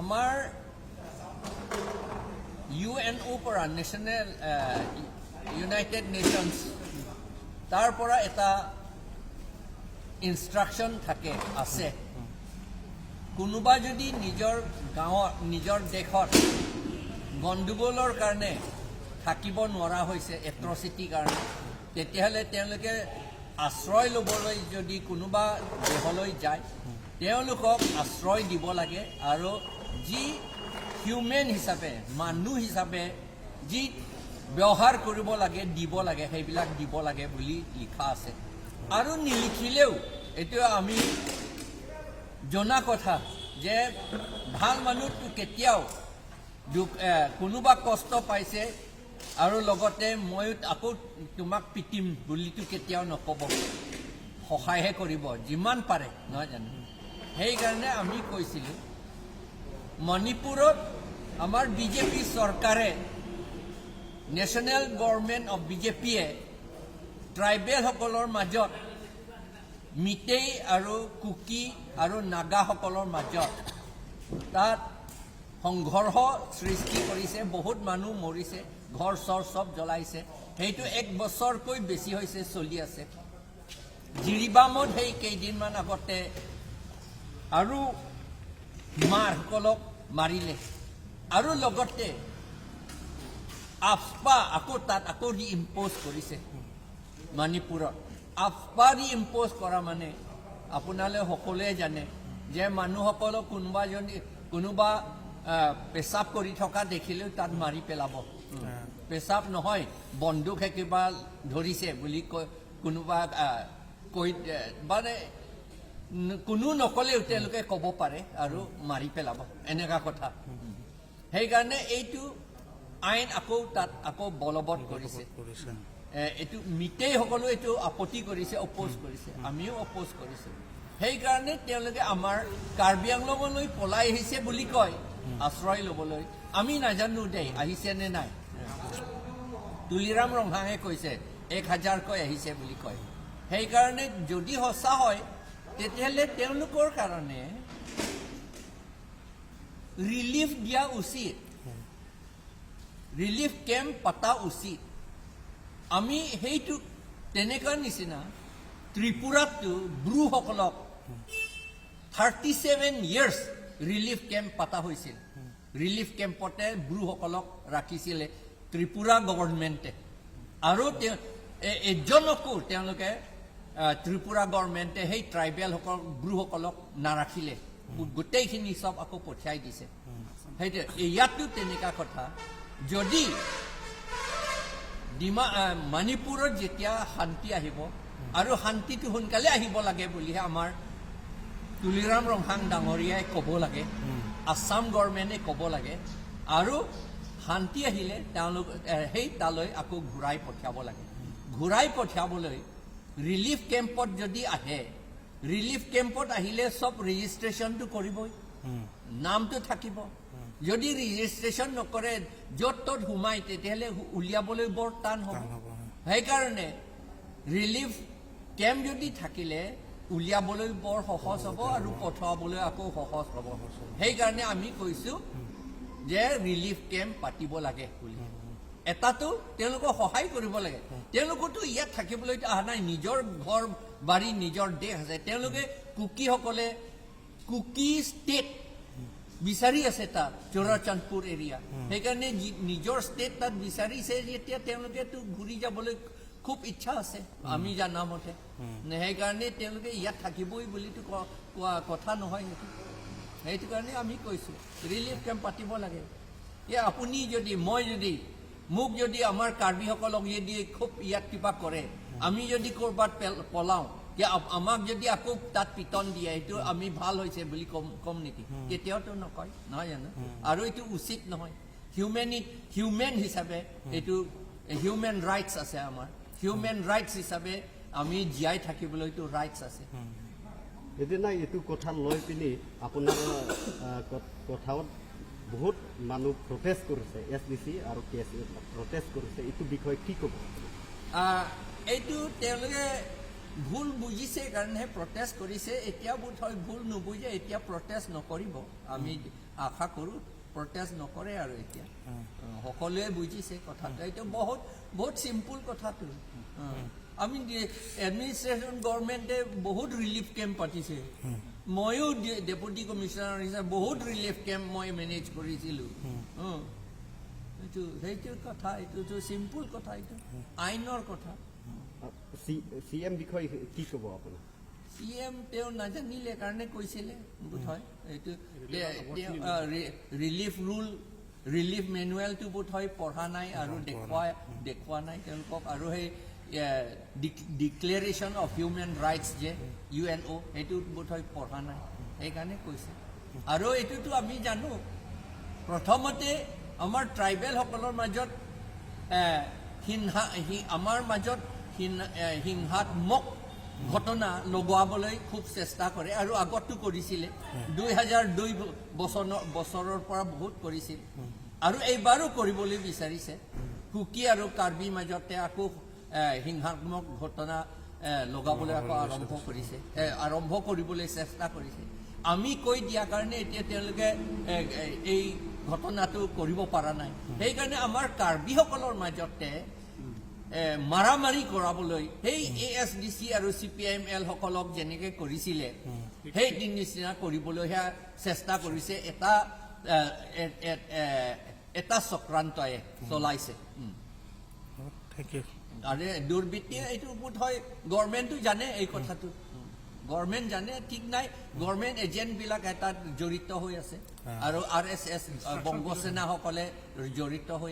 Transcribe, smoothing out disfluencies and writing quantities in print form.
আমাৰ ইউএনঅ'ৰ পৰা, national United nations, তাৰ পৰা এটা ইনষ্ট্ৰাকশ্যন থাকে আছে। কোনোবা যদি নিজৰ গাঁৱত, নিজৰ দেশত গণ্ডগোলৰ কাৰণে থাকিব নোৱাৰা হৈছে, এট্ৰচিটিৰ কাৰণে, তেতিয়াহ'লে তেওঁলোকে আশ্ৰয় ল'বলৈ যদি কোনোবা দেশলৈ যায়, তেওঁলোকক আশ্ৰয় দিব লাগে আৰু যি হিউমেন হিচাপে, মানুহ হিচাপে যি ব্যৱহাৰ কৰিব লাগে, দিব লাগে, সেইবিলাক দিব লাগে বুলি লিখা আছে। আৰু নিলিখিলেও এইটো আমি জনা কথা যে ভাল মানুহটো কেতিয়াও দুখ কোনোবা কষ্ট পাইছে আৰু লগতে ময়ো আকৌ তোমাক পিটিম বুলিতো কেতিয়াও নক'ব, সহায়হে কৰিব যিমান পাৰে, নহয় জানো? সেইকাৰণে আমি কৈছিলোঁ, মণিপুৰত আমাৰ বিজেপি চৰকাৰে, নেশ্যনেল গভৰ্ণমেণ্ট অফ বিজেপিয়ে ট্ৰাইবেলসকলৰ মাজত, মিতেই আৰু কুকি আৰু নাগাসকলৰ মাজত তাত সংঘৰ্ষ সৃষ্টি কৰিছে। বহুত মানুহ মৰিছে, ঘৰ চৰ চব জ্বলাইছে। সেইটো এক বছৰকৈ বেছি হৈছে চলি আছে। জিৰিবামত সেই কেইদিনমান আগতে আৰু হামাৰসকলক মাৰিলে আৰু লগতে আফস্পা আকৌ তাত আকৌ ৰি ইম্প'জ কৰিছে মণিপুৰত। আফস্পা ৰি ইম্প'জ কৰা মানে আপোনালোকে সকলোৱে জানে যে মানুহসকলক কোনোবা যদি কোনোবা পেচাব কৰি থকা দেখিলেও তাত মাৰি পেলাব। পেচাব নহয়, বন্দুকহে কিবা ধৰিছে বুলি কৈ কোনোবা কৈ মানে কোনো নক'লেও তেওঁলোকে ক'ব পাৰে আৰু মাৰি পেলাব, এনেকুৱা কথা। সেইকাৰণে এইটো আইন আকৌ তাত আকৌ বলবৎ কৰিছে। কৰিছে। এইটো মিতেই সকলো এইটো আপত্তি কৰিছে, অপ'জ কৰিছে, আমিও অপ'জ কৰিছোঁ। সেইকাৰণে তেওঁলোকে আমাৰ কাৰ্বি আংলঙলৈ পলাই আহিছে বুলি কয় আশ্ৰয় ল'বলৈ। আমি নাজানো দেই আহিছে নে নাই। তুলিৰাম ৰংহাঙে কৈছে 1,000কৈ আহিছে বুলি কয়। সেইকাৰণে যদি সঁচা হয়, তেতিয়াহ'লে তেওঁলোকৰ কাৰণে ৰিলিফ দিয়া উচিত, ৰিলিফ কেম্প পতা উচিত। আমি সেইটো তেনেকুৱা নিচিনা ত্ৰিপুৰাততো ব্ৰুসকলক 37 ইয়াৰ্ছ ৰিলিফ কেম্প পতা হৈছিল। ৰিলিফ কেম্পতে ব্ৰুসকলক ৰাখিছিলে ত্ৰিপুৰা গভৰ্ণমেণ্টে আৰু তেওঁ এজনকো তেওঁলোকে ত্ৰিপুৰা গভৰ্ণমেণ্টে সেই ট্ৰাইবেলসকল, ব্ৰুসকলক নাৰাখিলে, গোটেইখিনি চব আকৌ পঠিয়াই দিছে। সেইটো ইয়াতো তেনেকুৱা কথা। যদি মণিপুৰত যেতিয়া শান্তি আহিব, আৰু শান্তিটো সোনকালে আহিব লাগে বুলিহে আমাৰ তুলিৰাম ৰংহাং ডাঙৰীয়াই ক'ব লাগে, আছাম গভৰ্ণমেণ্টে ক'ব লাগে আৰু শান্তি আহিলে তেওঁলোক সেই তালৈ আকৌ ঘূৰাই পঠিয়াব লাগে। ঘূৰাই পঠিয়াবলৈ ৰিলিফ কেম্পত যদি আহে, ৰিলিফ কেম্পত আহিলে চব ৰেজিষ্ট্ৰেশ্যনটো কৰিবই, নামটো থাকিব। যদি ৰেজিষ্ট্ৰেশ্যন নকৰে, য'ত ত'ত সোমাই, তেতিয়াহ'লে উলিয়াবলৈ বৰ টান হ'ব। টান হ'ব, হয়। সেইকাৰণে ৰিলিফ কেম্প যদি থাকিলে উলিয়াবলৈ বৰ সহজ হ'ব আৰু পঠোৱাবলৈ আকৌ সহজ হ'ব। সেইকাৰণে আমি কৈছোঁ যে ৰিলিফ কেম্প পাতিব লাগে বুলি। এটাতো তেওঁলোকক সহায় কৰিব লাগে। তেওঁলোকতো ইয়াত থাকিবলৈতো অহা নাই। নিজৰ ঘৰ বাৰী, নিজৰ দেশ আছে। তেওঁলোকে, কুকিসকলে কুকি ষ্টেট বিচাৰি আছে তাত চোৰাচান্দপুৰ এৰিয়া। সেইকাৰণে নিজৰ ষ্টেট তাত বিচাৰিছে যেতিয়া তেওঁলোকেতো ঘূৰি যাবলৈ খুব ইচ্ছা আছে আমি জানা মতে। সেইকাৰণে তেওঁলোকে ইয়াত থাকিবই বুলিতো কোৱা কথা নহয় সেইটো। সেইটো কাৰণে আমি কৈছোঁ ৰিলিফ কেম্প পাতিব লাগে। এই আপুনি যদি, মই যদি, মোক যদি, আমাৰ কাৰ্বিসকলক যদি খুব ইয়াত কিবা কৰে, আমি যদি ক'ৰবাত পলাওঁ যে আমাক যদি আকৌ তাত পিটন দিয়ে, সেইটো আমি ভাল হৈছে বুলি ক'ম নেকি? কেতিয়াওতো নকয়, নহয় জানো? আৰু এইটো উচিত নহয়। হিউমেন হিচাপে এইটো হিউমেন ৰাইটছ আছে আমাৰ। হিউমেন ৰাইটছ হিচাপে আমি জীয়াই থাকিবলৈতো ৰাইটছ আছে। সেইদিনা এইটো কথা লৈ পিনি আপোনাৰ কথাত বহুত মানুহ প্ৰটেষ্ট কৰিছে, এছডিচি আৰু কে এছ প্ৰটেষ্ট কৰিছে। এইটো বিষয়ে কি ক'ব? এইটো তেওঁলোকে ভুল বুজিছে কাৰণেহে প্ৰটেষ্ট কৰিছে। এতিয়া বোধহয় ভুল নুবুজে, এতিয়া প্ৰটেষ্ট নকৰিব। আমি আশা কৰোঁ প্ৰটেষ্ট নকৰে আৰু এতিয়া সকলোৱে বুজিছে কথাটো। এইটো বহুত বহুত চিম্পুল কথাটো। আমি এডমিনিষ্ট্ৰেশ্যন গভৰ্ণমেণ্টে বহুত ৰিলিফ কেম্প পাতিছে। ময়ো ডেপুটি কমিশ্যনাৰ হিচাপে বহুত ৰিলিফ কেম্প মই মেনেজ কৰিছিলোঁ। এইটো সেইটো কথা, এইটোতো চিম্পুল কথা, এইটো আইনৰ কথা। চি এম বিষয়ে কি ক'ব আপুনি? চি এম তেওঁ নাজানিলে কাৰণে কৈছিলে বোধহয়। এইটো ৰিলিফ ৰুল, ৰিলিফ মেনুৱেলটো বোধহয় পঢ়া নাই আৰু দেখুওৱা নাই তেওঁলোকক। আৰু সেই ডিক্লেৰেশ্যন অফ হিউমেন ৰাইটছ যে ইউএনঅ', সেইটো বোধহয় পঢ়া নাই, সেইকাৰণে কৈছে। আৰু এইটোতো আমি জানো, প্ৰথমতে আমাৰ ট্ৰাইবেলসকলৰ মাজত আমাৰ মাজত হিংসাত্মক ঘটনা লগোৱাবলৈ খুব চেষ্টা কৰে আৰু আগতো কৰিছিলে। 2002 বছৰৰ পৰা বহুত কৰিছিল আৰু এইবাৰো কৰিবলৈ বিচাৰিছে। কুকি আৰু কাৰ্বি মাজতে আকৌ হিংসাত্মক ঘটনা লগাবলৈ আকৌ আৰম্ভ কৰিছে, আৰম্ভ কৰিবলৈ চেষ্টা কৰিছে। আমি কৈ দিয়াৰ কাৰণে এতিয়া তেওঁলোকে এই ঘটনাটো কৰিব পৰা নাই। সেইকাৰণে আমাৰ কাৰ্বিসকলৰ মাজতে মাৰামাৰি কৰাবলৈ সেই এএছডিচি আৰু চিপিআইএম এল সকলক যেনেকে কৰিছিলে, সেই দিন নিচিনা কৰিবলৈহে চেষ্টা কৰিছে। এটা এ, এ- এ- এ- এটা চক্ৰান্তই চলাইছে। Thank you. আৰু দুৰ্বৃত্তিয়ে এইটো বোধ হয় গভৰ্ণমেণ্টো জানে এই কথাটো, গভৰ্ণমেণ্ট জানে। ঠিক নাই, গভৰ্ণমেণ্ট এজেণ্টবিলাক এটাত জড়িত হৈ আছে আৰু আৰএছএছ, বংগসেনাসকলে জড়িত হৈ